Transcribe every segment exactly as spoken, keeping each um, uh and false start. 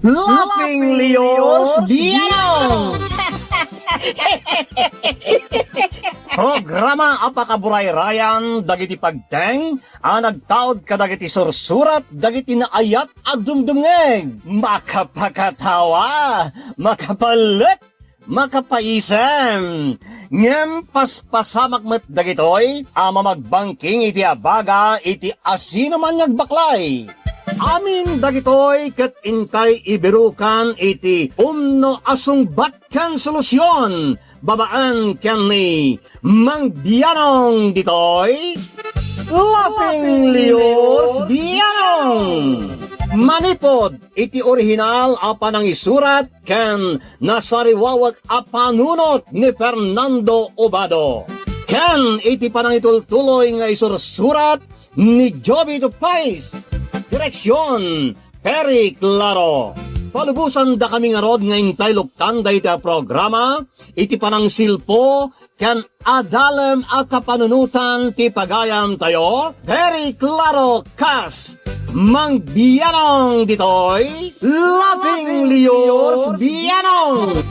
Laughing Leos Bianong! Programa a pakaburayrayan dagiti pagteng a nagtaud kadagiti sursurat dagiti naayat a dumdumngeg. Makapakatawa, makapalek, makapaisem. Ngem paspasamak met dagitoy a mamagbangking iti abaga iti asinoman nga agbaklay. Amin dagitoy ket intay ibirukan iti umno a sungbat ken solusion babaen ken ni Mang Bianong ditoy. Laughing Leos Bianong! Manipod iti orihinal a panangisurat ken nasariwawek a panunot ni Fernando Obado, ken iti panangitultuloy nga isursurat ni Joby Tupais. Direksion, Perry Claro. Palubosan dakami ngarud nga intay luktan dayta a programa iti panangsilpo ken adalem a kapanunotan ti pagayamtayo, Perry Claro kas Mang Bianong ditoy, Laughing Leos Bianong.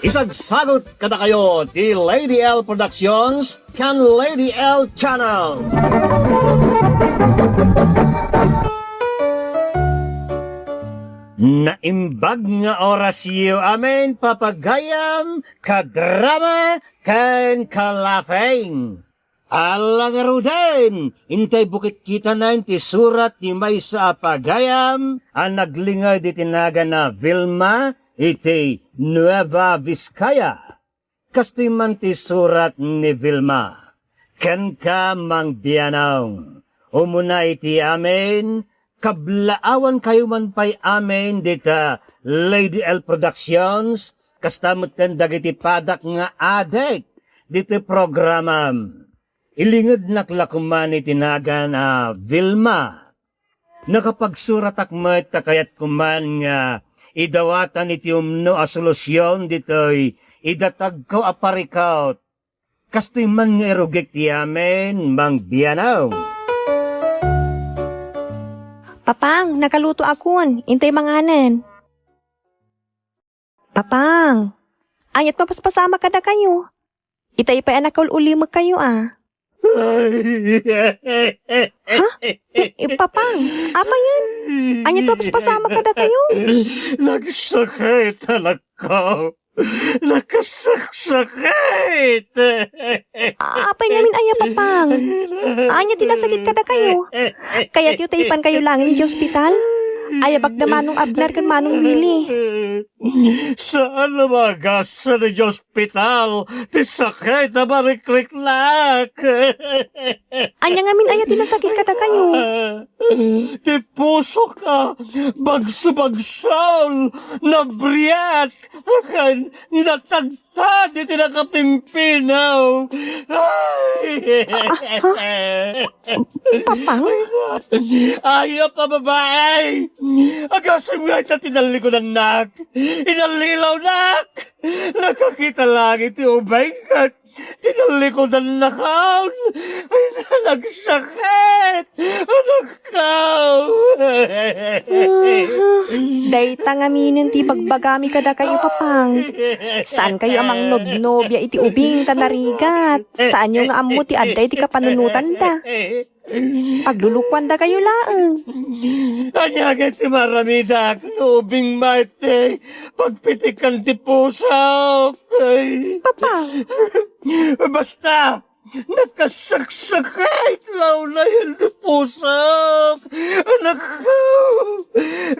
Isagsagut kadakayo ti Lady L Productions ken Lady L Channel. Naimbag nga orasyo amin, papagayam, kadrama, ken kalafeng. Ala ngaruden, intay bukit kitanen ti surat ni maysa a pagayam a naglinged iti nagan a Vilma iti Nueva Vizcaya. Kastoy man ti surat ni Vilma. Kenka, Mang Bianong, umuna iti amin, kablaawankayo man pay amin dita Lady L Productions, kasta metten dagiti padak nga adik diti programam. Ilingednak la koman iti nagan a Vilma. Nakapagsuratak met ta kayatko man nga idawatan iti umno a solusion ditoy idatagko a parikut. Kastoy man nga irugik ti amin, Mang Bianong. Papang, nakalutoakon. Intay manganen. Papang, ania't mapaspasamak kadakayo? Itay pay a nakaul-ulimekkayo a. Ha? Eh, eh, Papang, apayen? Ania't mapaspasamak kadakayo? Nagsakit, anakko. Nakasakit. A-, apay ngamin aya, Papang? Ania ti nasakit kadakayo? Kayatyo ta ipankayo laeng idiay ospital? Aya bakda Manong Abner ken Manong Willie? Saan a maagasan idiay ospital ti sakit a marikriknak. Ania ngamin aya ti nasakit kadakayo? Ti pusok a bagso-bagsol, nabriat, ken natagtad iti nakapimpinaw. Ay! Ah, ah. Papang? Ayup a babai! Agasem nga ita ti nallikudannak! Inallilawnak! Nakakita laeng ti ubing ket tinallikudannakon. Ay, nagsakit! Anakko! Mhm. Dayta ngaminen ti ibagbagami kadakayo, Papang. Saankayo a mangnobnobia iti ubing ta narigat. Saanyo nga ammo ti adda iti kapanunotanda. Paglulukuandakayo laeng. Ania ngay ti maaramidak no ubing met ti pagpitikkan ti pusok? Ay. Papa. Basta, nakasaksakit la unayen ti pusok. Anakko,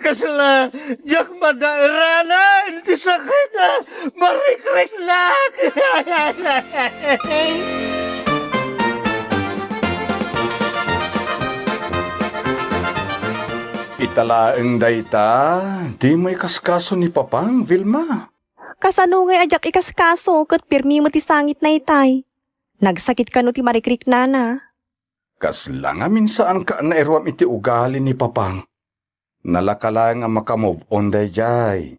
kasla diak madaeranen ti sakit a marikriknak. Ita laeng dayta, dimo ikaskaso ni Papang, Vilma. Kasano ngay a diak ikaskaso ket pirmi met ti sangitna itay? Nagsakit kano ti marikriknana? Kasla ngamin saanka a nairuam iti ugali ni Papang. Nalaka laeng a maka-move on daydiay.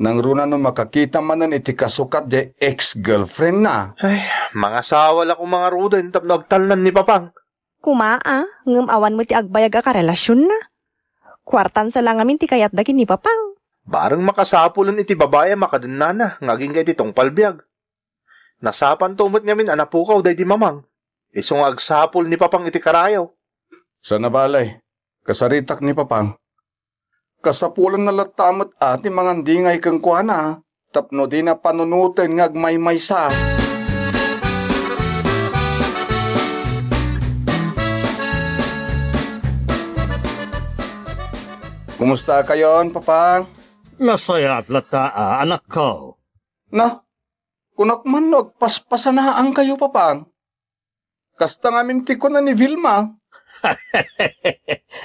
Nangruna no makakita manen iti kasukat diay ex-girlfriendna. Ay, mangasawa la koma ngaruden tapno agtalnan ni Papang. Kuma a, ngem awan met ti agbayag a karelasionna. Kuartansa la ngamin ti kayatda ken ni Papang. Bareng makasapulen iti babai a makadennana nga agingga iti tungpal biag. Nasapanto met ngamin a napukaw daydi mamang. Isu nga agsapul ni Papang iti karayaw. Saan a bale, kasaritak ni Papang. Kasapulanna latta met a ti mangandingay kenkuana tapno dina panunoten nga agmaymaysa. Kumusta kayon, Papang? Nasayaat latta a, anakko. Na, kunak man no agpaspasanaankayo, Papang. Kasta ngamin ti kuna ni Vilma.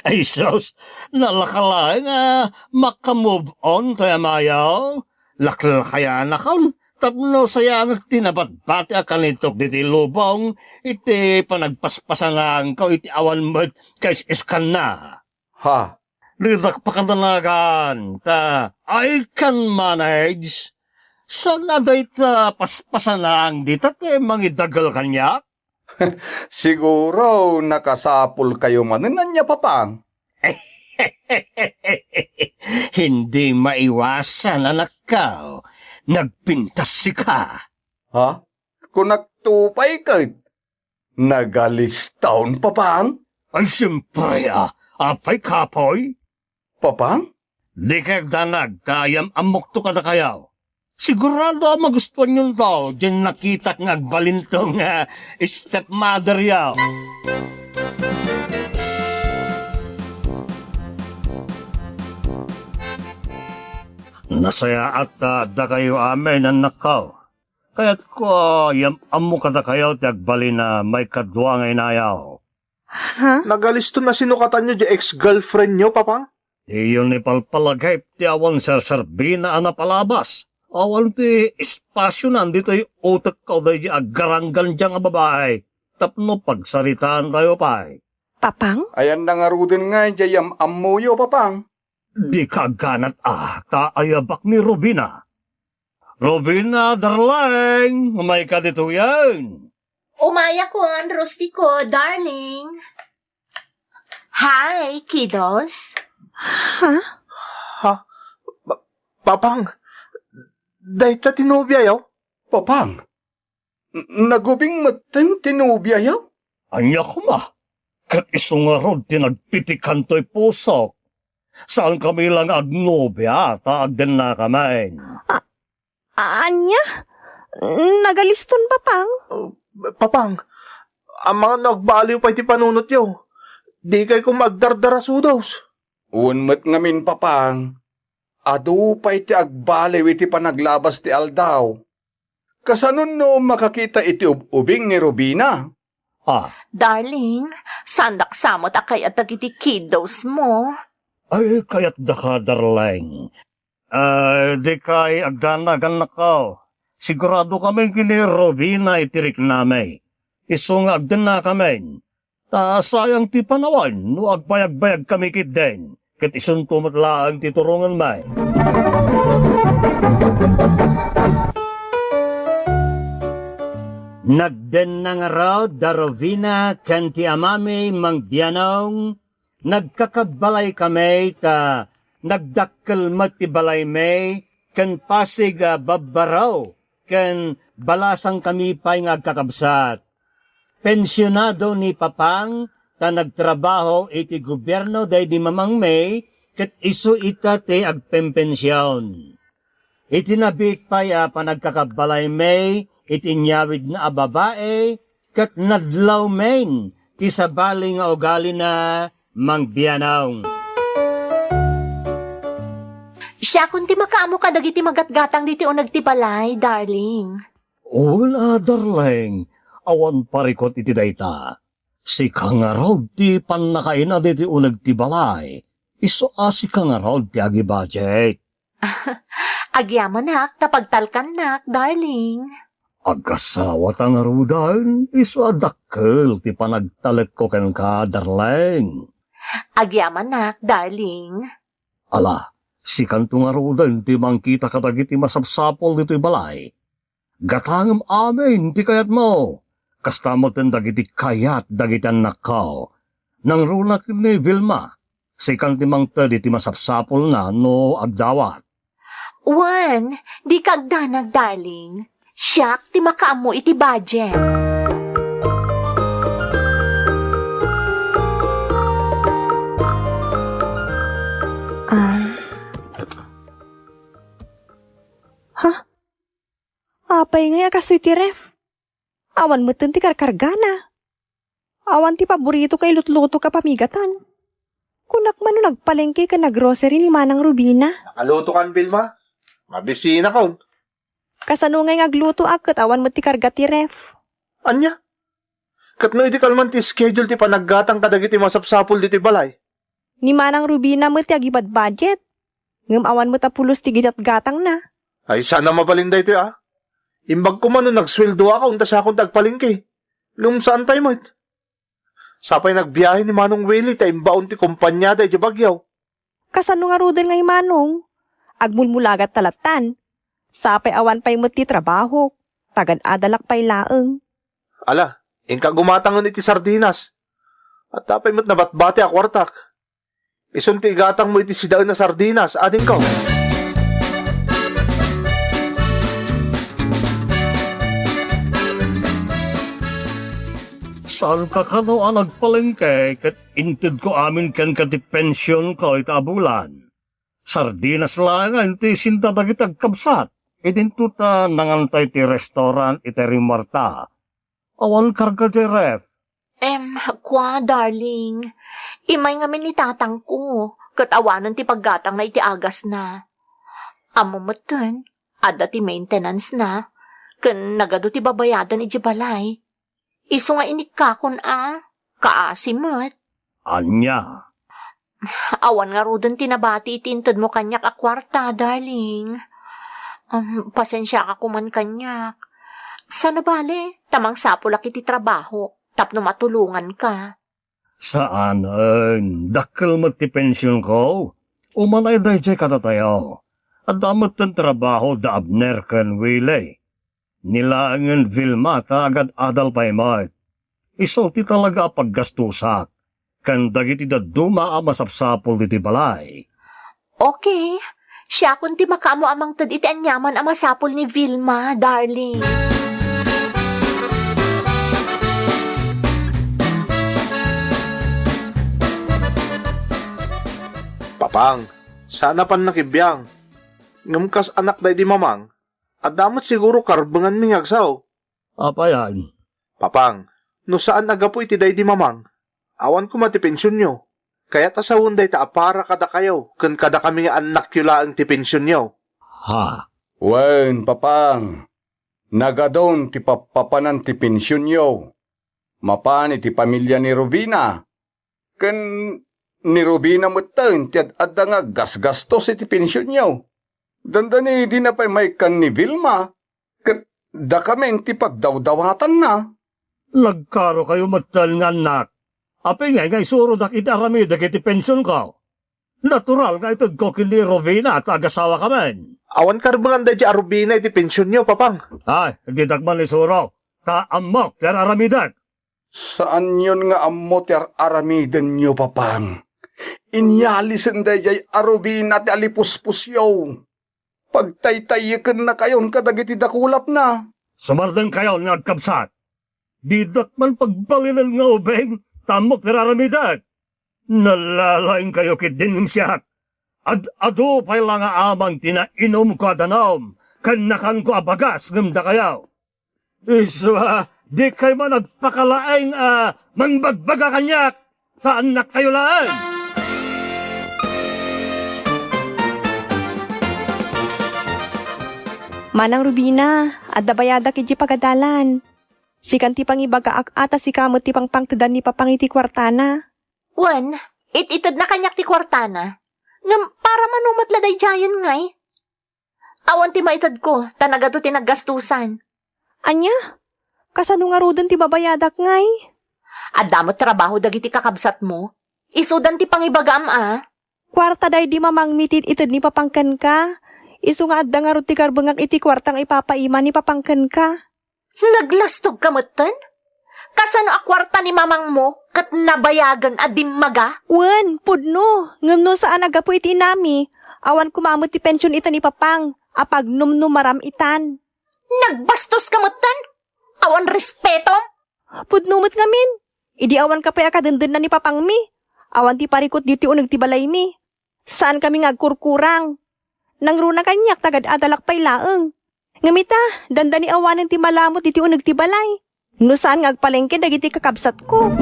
Ay sus, nalaka laeng a maka-move on toy amayo. Laklakayanakon tapno sayangek ti nabatbati a kanitok ditoy lubong iti panagpaspasanaanko iti awan met kais-iskanna. Ha? Ditak pakadanagan, ta I can manage. Saan a dayta paspasanaang dita ti mangidagel kaniak? Siguro nakasapulkayo manen ania, Papang? Hindi maiwasan, anakko. Nagpintas sika. Ha? Kunak to pay ket. Nagaliston, Papang? Ay, siyempre, a. Apay, kapoy? Papang? Dikay agdanag ta yam-ammokto kadakayo. Sigurado a magustuanyonto diay nakitak nga agbalinto nga stepmotheryo. Nasayaat ta addakayo amin, annakko. Kayatko a yam-ammo kadakayo ti agbalin a maikadua nga inayo. Ha? Nagaliston a sinukatanyo diay ex-girlfriendyo, Papang? Diyo ni palpalagip ti awan serserbina a napalabas. Awan ti espasionan ditoy utekko daydiay aggaranggan dia nga babai tapno pagsaritaantayo pay. Papang? Ayanna ngaruden ngay diay yam-ammoyo, Papang? Dika agganat a, ta ayabak ni Robina. Robina, darling, umayka ditoyen. Umayakon, Rusty ko, darling. Hi, kiddos. Ha? Ha? Pa-, Papang, dayta ti nobiayo? Papang, n-, nagubing metten ti nobiayo? Ania koma? Ket isu ngarud ti nagpitikan toy pusok. Saankami la nga agnobia ta agdennakami. A-, ania? Nagaliston, Papang? Uh, Papang, amangan no agbaliw pay ti panunotyo. Dikay koma agdardarasudos. Wen met ngamin, Papang, adu pay ti agbaliw iti panaglabas ti aldaw. Kasano no makakita iti ub-ubing ni Robina? Ah. Darling, saandak sa met a kayat dagiti kiddos mo. Ay, kayatdaka, darling. Ah, dikay agdanag, annakko. Sigurado kami ken ni Robina iti riknami. Isu nga agdennakami. Ta sayang ti panawen no agbayagbayagkami ketdin, ket isunto met laeng ti turongenmi. Nagdenna ngarud da Robina ken ti amami, Mang Bianong, nagkakabbalay kami ta nagdakkel met ti balaymi ken pasig a babbaro ken balasangkami pay nga agkakabsat. Pensionado ni Papang ta nagtrabaho iti gobierno daydi mamangmi ket isu ita ti agpempension. Iti nabiit pay a panagkakabbalaymi iti inyawidna a babai ket nadlawmin ti sabali nga ugalina, Mang Bianong. Siakon ti makaammo kadagiti magatgatang diti uneg ti balay, darling. Wen a, darling, awan parikut iti dayta. Sika ngarud ti pannakainna diti uneg ti balay. Isu a sika ngarud ti agibudget. Agyamanak ta pagtalkannak, darling. Agasawata ngaruden, isu a dakkel ti panagtalekko kenka, darling. Agyamanak, darling. Ala, sikanto ngaruden ti mangkita kadagiti masapsapul ditoy balay. Gatangem amin ti kayatmo. Kasta metten dagiti kayat dagiti annakko. Nangruna ken ni Vilma, sikan ti mangted iti masapsapulna no agdawat. Wen, dika agdanag, darling. Siak ti makaammo iti budget. Ah. Ha? Apay ngay a kastoy ti ref? Awan metten ti karkargana. Awan ti paborito ken ilutluto a pamigatan. Kunak man no nagpalengke ken naggrocery ni Manang Rubina. Nakaluto kan, Vilma? Mabisinakon. Kasano ngay nga agluto a ket awan met ti karga ti ref? Ania? Ket no idi kalman ti schedule ti panaggatang kadagiti masapsapul ditoy balay? Ni Manang Rubina met ti agibadbudget. Ngem awan met a pulos ti ginatgatangna. Ay, saan a mabalin daytoy, a? Imbag koma no nagsueldoakon ta siakon ti agpalengke. Ngem saan pay met. Sapay nagbiahe ni Manong Willie ta imbaon ti kompaniada idiay Baguio. Kasano ngaruden ngay, Manong? Agmulmulagat ta lattan. Sapay awan pay met ti trabahok. Tagad-adalak pay laeng. Ala, inka gumatangen iti sardinas. Adda pay met nabatbati a kuartak. Isun ti igatangmo iti sidaen a sardinas, adingko. Saanka kano a nagpalengke ket intedko amin kenka ti pensionko ita a bulan? Sardinas laengen ti isinta dagiti agkabsat. Idinto ta nangantay ti restaurant iti rimmuarta. Awan karga ti ref. Em, kua, darling. Immay ngamin ni tatangko, ket awanen ti paggatangna iti agasna. Ammo metten, adda ti maintenance-na, ken nagadu ti babayadan idiay balay. Isu nga inikkakon a, kaasi met. Ania? Awan ngaruden ti nabati iti intedmo kaniak a kuarta, darling. Um, pasensiaka koman kaniak. Saan a bale, ta mangsapulak iti trabaho tapno matulonganka. Saanen, dakkel met ti pensionko. Umanay daydiay kadatayo. Adda metten trabaho da Abner ken Willie. Ni laengen Vilma ta agad-adal pay met. Isu ti talaga a paggastusak ken dagiti dadduma a masapsapul iti balay. Okay. Siakon ti makaammo a mangted iti aniaman a masapul ni Vilma, darling. Papang, saan a pannakibiang. Ngem kas anak daydi mamang, adda met siguro karbenganmi nga agsao. Apayan? Papang, no saan a gapu iti daydi mamang, awan koma ti pensionyo. Kayat a sawen dayta a para kadakayo ken kadakami nga annakyo laeng ti pensionyo. Ha? Wen, papang, nagadun ti pappapanan ti pensionyo. Mapan iti pamilya ni Rubina. Ken ni Rubina metten ti ad-adda nga aggasgastos iti pensionyo. Dandani dina pay maikkan ni Vilma, ket dakamin ti pagdawdawatanna. Nagkarokayo metten nga annak. Apay ngay nga isurodak iti aramidek iti pensionko? Natural nga itedko ken ni Rubina ta agasawakamin. Awan karbengan daydiay a Rubina iti pensionyo, Papang. Ay, didak man isuro, ta ammok ti ar-aramidek. Saanyon nga ammo ti ar-aramidenyo, Papang. Inyalisen daydiay a Rubina ti alipuspusyo. Pagtaytayyekennakayon kadagiti dakulapna. Sumardengkayon nga agkabsat. Didak man pagbalinen nga ubing, ta ammok ti ar-aramidek. Nalalaingkayo ketdin ngem siak. Ad-adu pay la nga aman ti nainumko a danum ken nakanko a bagas ngem dakayo. Isu a, dikay man agpakalaeng a mangbagbaga kaniak, ta annakkayo laeng. Manang Rubina, adda bayadak idiay pagadalan. Sikan ti pangibagaak a ta sika met ti pangpangtedan ni Papang iti kuartana. Wen, it-itedna kaniak ti kuartana. Ngem para mano met la daydiayen ngay? Awan ti maitedko, ta nagadu ti naggastusan. Ania? Kasano ngaruden ti babayadak ngay? Adda met trabaho dagiti kakabsatmo? Isudan ti pangibagam a. Kuarta daydi mamangmi ti ited ni Papang kenka. Isu nga adda ngarud ti karbengak iti kuarta nga ipapaima ni Papang kenka. Naglastogka metten? Kasano a kuarta ni mamangmo ket nabayagen a dimmaga? Wen, pudno. Ngem no saan a gapu iti inami, Awan koma met ti pension ita ni Papang a pagnumnumaram itan. Nagbastoska metten? Awan respetom? Pudno met ngamin. Idi awanka pay a kadendenna ni Papangmi, awan ti parikut ditoy uneg ti balaymi. Saankami nga agkurkurang. Nangruna kaniak ta gad-adalak pay laeng. Ngem ita, dandani awanen ti malamut ditoy uneg ti balay. No saan nga agpalengke dagiti kakabsatko.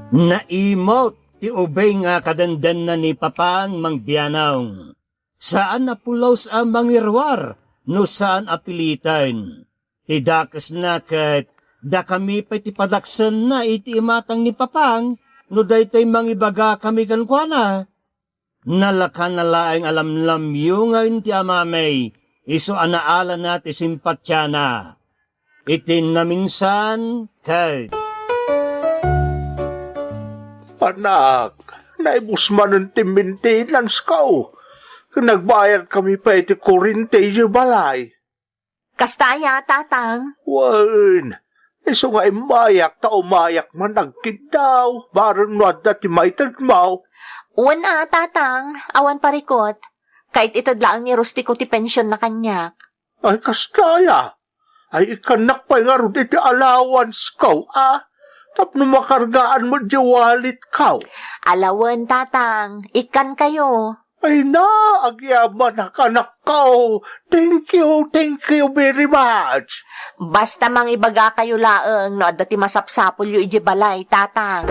Naimut ti ubing a kadendenna ni Papang Mangbianong. Saan a pulos a mangiruar no saan a piliten. Ti dakesna ket dakami pay ti padaksenna iti imatang ni Papang no daytoy mangibagakami kenkuana. Nalaka na laeng a lamlamyongen ti amami, isu a naalana ti simpatiana. Iti naminsan ket, "Anak, naibus manen ti maintenance-ko. Nagbayadkami pay ti kurrente idiay balay." "Kasta aya, Tatang?" "Wen, isu nga immayak ta umayak man agkiddaw, bareng no adda ti maitedmo." "Wen a, Tatang, awan parikut. Kait-ited laeng ni Rustico ti pensionna kaniak." "Ay, kasta aya? Ay, ikkannak pay ngarud iti allowance-ko, a? Tapno makargaan met diay wallet-ko." "Ala wen, Tatang, ikkankayo." "Ay na, agyamanak, anakko. Thank you, thank you very much." "Basta mangibagakayo laeng no adda ti masapsapulyo idiay balay, Tatang."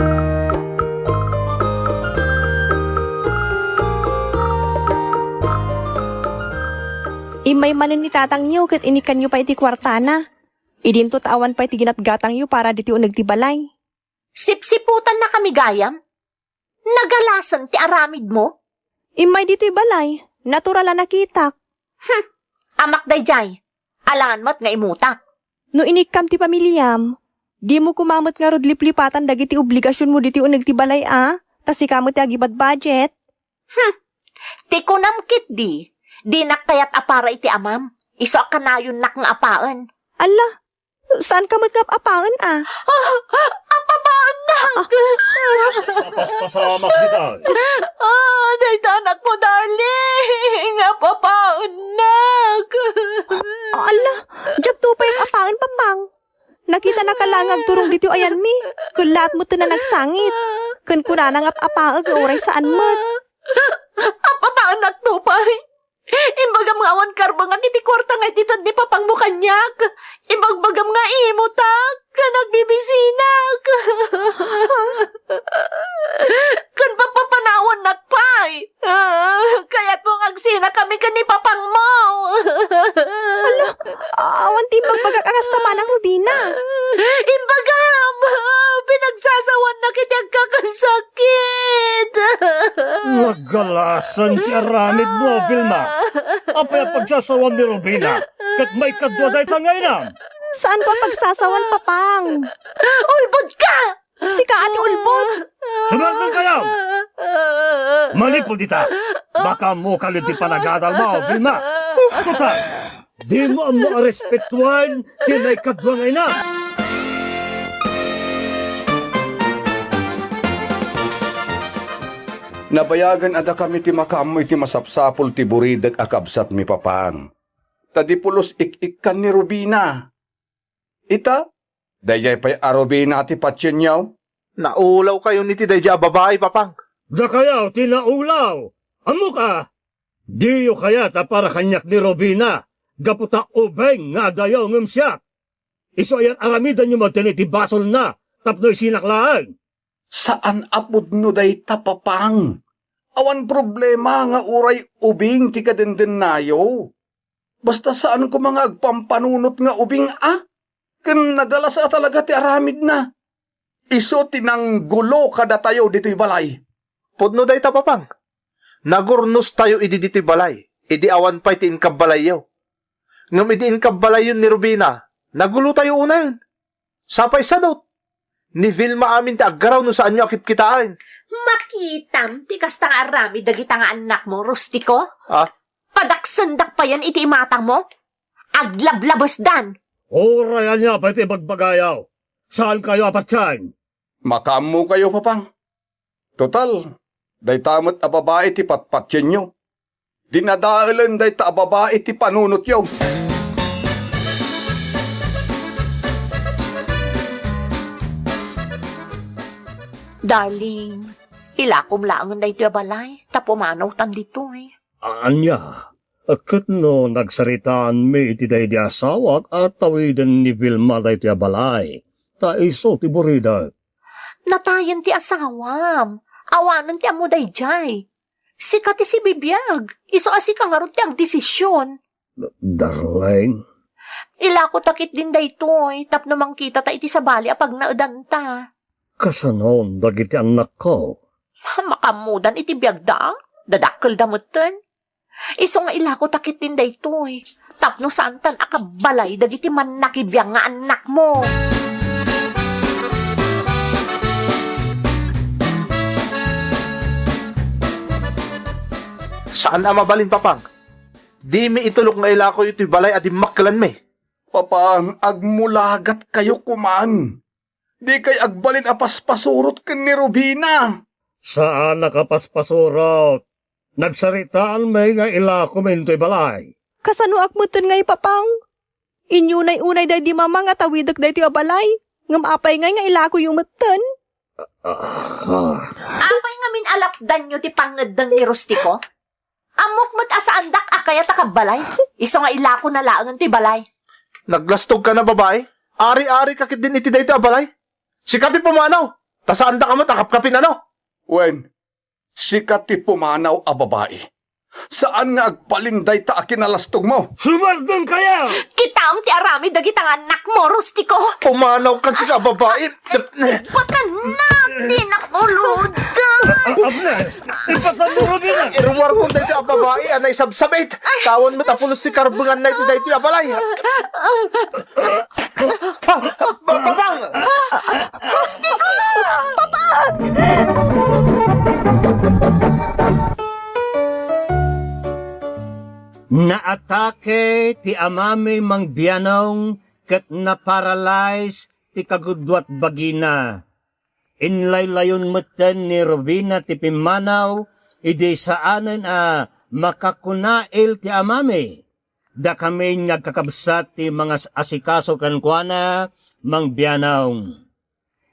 Immay manen ni tatangyo ket inikkanyo pay ti kuartana. Idinto ta awan pay ti ginatgatangyo para ditoy uneg ti balay. "Sipsiputannakami gayam? Nagalasen ti aramidmo?" "Immay ditoy balay, natural a nakitak." "Hmm, amak daydiay. Alangan met nga imutak." "No inikkam ti pamiliam, dimo koma met ngarud liplipatan dagiti obligasionmo ditoy uneg ti balay a, ta sika met ti agibadbudget." "Hmm, ti kunam ketdi, dinak kayat a para iti amam, isu a kanayonnak nga apaen." "Alla, saanka met nga ap-apaen a?" "Ah, ah, ap-apaennak!" "Napaspasamak dita." "Ah, dayta anakmo, darling, ap-apaennak." "Alla, diakto pay ap-apaen, Papang. Nakitanaka laeng nga agturong ditoy ayanmi, kellaat met ti nanagsangit. Ken kunana nga ap-apaek nga uray saan met." "Ap-apaennak to pay. Imbagam nga awan karbengak iti kuarta nga itited ni Papangmo kaniak. Ibagbagam nga imutak ken agbibisinak. Ken papapanawannak pay. Ah, kayatmo nga agsinakami ken ni Papangmo." "Ala, awan ti imbagbagak a kasta manen, Rubina." "Imbagam, pinagsasawannak iti agkakasakit." "Nagalasen ti aramidmo, Vilma. Apay a pagsasawan ni Rubina ket maikadua dayta nga inam?" "Saanko a pagsasawan, Papang." "Ulbodka!" "Sika a ti ulbod!" "Sumardengkayo! Manipud ita, makaammoka iti panagadalmo, Vilma. Total, dimo ammo a respetuan ti maikadua nga inam." Nabayagen a dakami ti makaammo iti masapsapul ti buridek a kabsatmi, Papang. Ta di pulos ik-ikkan ni Rubina. Ita, daydiay pay a Rubina ti patienyo? Naulawkayon iti daydiay a babai, Papang. Dakayo ti naulaw! Ammok a! Diyo kayat a para kaniak ni Rubina, gapu ta ubing nga adayo ngem siak. Isu a yan aramidenyo met iti basolna tapno isinak laeng. Saan a pudno dayta, Papang. Awan problema nga uray ubing ti kadendennayo. Basta saan koma nga agpampanunot nga ubing a, ken nagalasa talaga ti aramidna. Isu ti nanggulo kadatayo ditoy balay. Pudno dayta, Papang. Nagurunostayo idi ditoy balay, idi awan pay ti inkabbalayyo. Ngem idi inkabbalayyon ni Rubina, nagulotayo unayen. Sapay sadut, ni Vilma amin ti aggaraw no saanyo a kitkitaen. Makitam ti kasta nga aramid dagita nga annakmo, Rustico? Ah? Padaksendak payen iti imatangmo? Aglablabesdan! Uray ania pay ti ibagbagayo, saankayo a patien. Makaammokayo, Papang. Total, dayta met a babai ti patpatienyo. Dinadaelen dayta a babai ti panunotyo. Darling, ilakom laengen daytoy a balay, ta pumanawtan ditoy. Ania, ket no nagsaritaanmi iti daydi asawak a tawiden ni Vilma daytoy a balay, ta isu ti buridek. Natayen ti asawam. Awanen ti ammo daydiay. Sika ti sibibiag. Isu a sika ngarud ti agdesision. Darling. Ilako ta ketdin daytoy tapno mangkita ta iti sabali a pagnaedanta. Kasanon dagiti annakko? Makaammodan iti biagda. Dadakkelda metten. Isu nga ilako ta ketdin daytoy, tapno saantan a kabbalay dagiti mannakibiang nga annakmo. Saan a mabalin, Papang. Dimi itulok nga ilakoyo toy balay a dimmakkelanmi. Papang, agmulagatkayo koman. Dikay agbalin a paspasurot ken ni Rubina. Saanak a paspasurot. Nagsaritaanmi nga ilakom intoy balay. Kasanoak metten ngay, Papang? Inyunay unay daydi mama nga tawidek daytoy a balay. Ngem apay ngay nga ilakoyo metten? Ah. Apay ngamin a lapdanyo ti pangngeddeng ni Rustico? Ammok met a saandak a kayat a kabbalay. Isu nga ilakona laengen ti balay. Naglastogkan a babai? Ari-arika ketdin iti daytoy a balay? Sika ti pumanaw, ta saandaka met a kapkapin, ano? Wen, sika ti pumanaw a babai. Saan nga agbalin dayta a kinalastogmo. Sumardengkaya! Kitaem ti aramid dagita nga annakmo, Rustico. Pumanawkan, sika a babai. Ipatan na, di nakulod. Abner, ipatan mo, Rubina. Iruarkon daytoy a babai a naisabsabit. Tawen met a pulos ti karbenganna iti daytoy a balay. Papang! Rustico! Papang! Naatake ti amami Mang Bianong ket naparalyze ti kagudua ti bagina. Inlaylayon metten ni Rubina ti pimmanaw idi saanen a makakunail ti amami. Dakami nga agkakabsat ti mangas-asikaso kenkuana, Mang Bianong.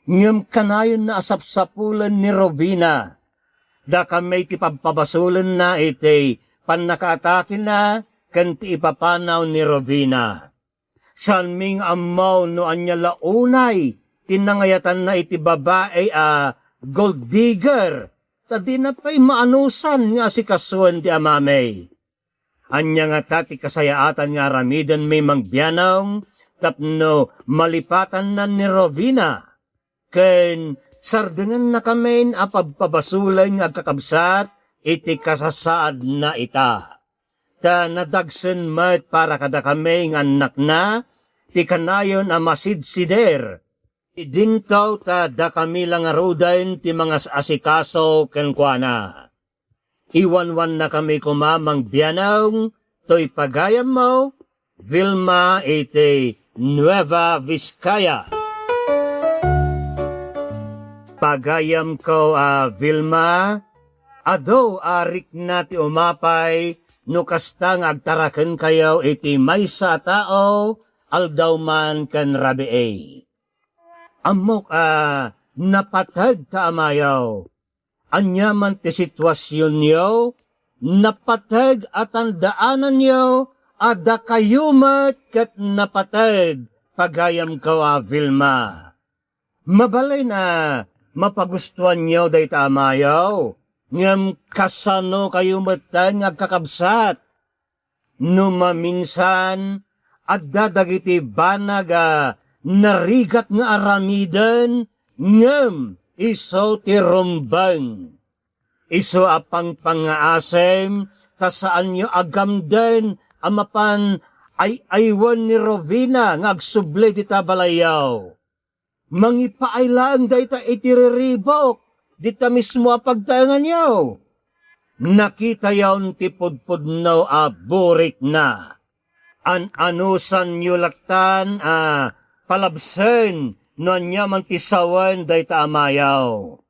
Ngem kanayonna a sapsapulen ni Rubina. Dakami ti pabpabasolenna iti pannakaatakena ken ti ipapanaw ni Rubina. Saanmi nga ammo no ania la unay ti nangayatanna iti babai a gold digger, ta dina pay maanusan nga asikasoen ti amami. Ania ngata ti kasayaatan nga aramidenmi, Mang Bianong, tapno malipatanna ni Rubina? Ken sardengennakamin a pabpabasolen nga agkakabsat iti kasasaadna ita. Ta nadagsen met para kadakami nga annakna ti kanayon a masidsider. Idinto ta dakami la ngaruden ti mangas-asikaso kenkuana. Iwanwannakami koma, Mang Bianong, toy pagayammo, Vilma iti Nueva Vizcaya. Pagayamko a Vilma, adu a rikna ti umapay no kasta nga agtarakenkayo iti maysa a tao, aldaw man ken rabii. Ammok a napateg ta amayo. Ania man ti situasionyo, napateg a tandaananyo a dakayo met ket napateg, pagayamko a Vilma. Mabalin a mapagustuanyo dayta amayo, ngem kasano kayo metten nga agkakabsat? No maminsan, adda dagiti banag a narigat nga aramiden, ngem isu ti rumbeng. Isu a pangpangaasem, ta saanyo a gamden a mapan ay-aywen ni Rubina nga agsubli dita balayyo. Mangipaay laeng dayta iti riribuk, dita mismo a pagtaenganyo. Nakitayon ti pudpudno a burikna. An-anusanyo laktan a palabsen no ania man ti sawen dayta amayo.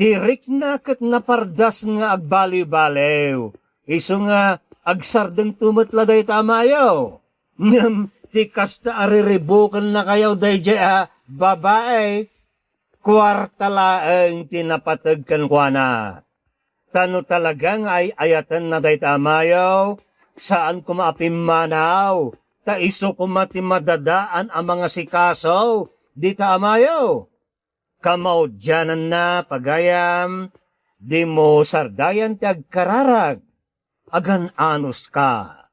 Ti rikna ket napardas nga agbaliwbaliw. Isu nga agsardengto met la dayta amayo. Ngem ti kasta a riribukennakayo daydiay a babai, kuarta laeng ti napateg kenkuana. Ta no talaga nga ay-ayatenna dayta amayo, saan koma a pimmanaw, ta isu koma ti madadaan a mangasikaso dita amayo. Kamaudiananna, pagayam, dimo sardayan ti agkararag. Agan-anuska.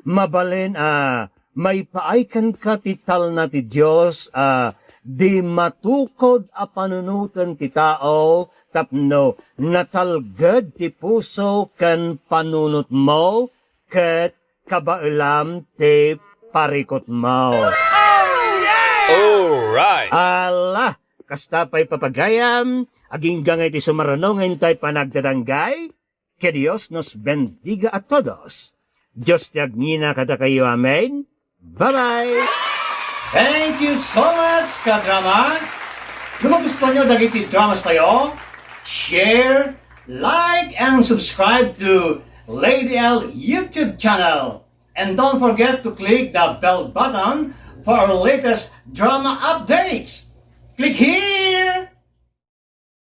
Mabalin a maipaay kenka ti talna ti Dios a di matukod a panunoten ti tao tapno natalged ti puso ken panunotmo ket kabaelam ti parikutmo. Alright! Ala, kasta pay papagayam, agingga nga iti sumarno nga intay panagtatanggay, que Dios nos bendiga a todos. Dios ti agngina kadakayo. Amen. Bye-bye! Thank you so much, kadrama! No magustuhan nyo dagiti dramas tayo, share, like, and subscribe to Lady L YouTube channel. And don't forget to click the bell button for our latest drama updates. Click here!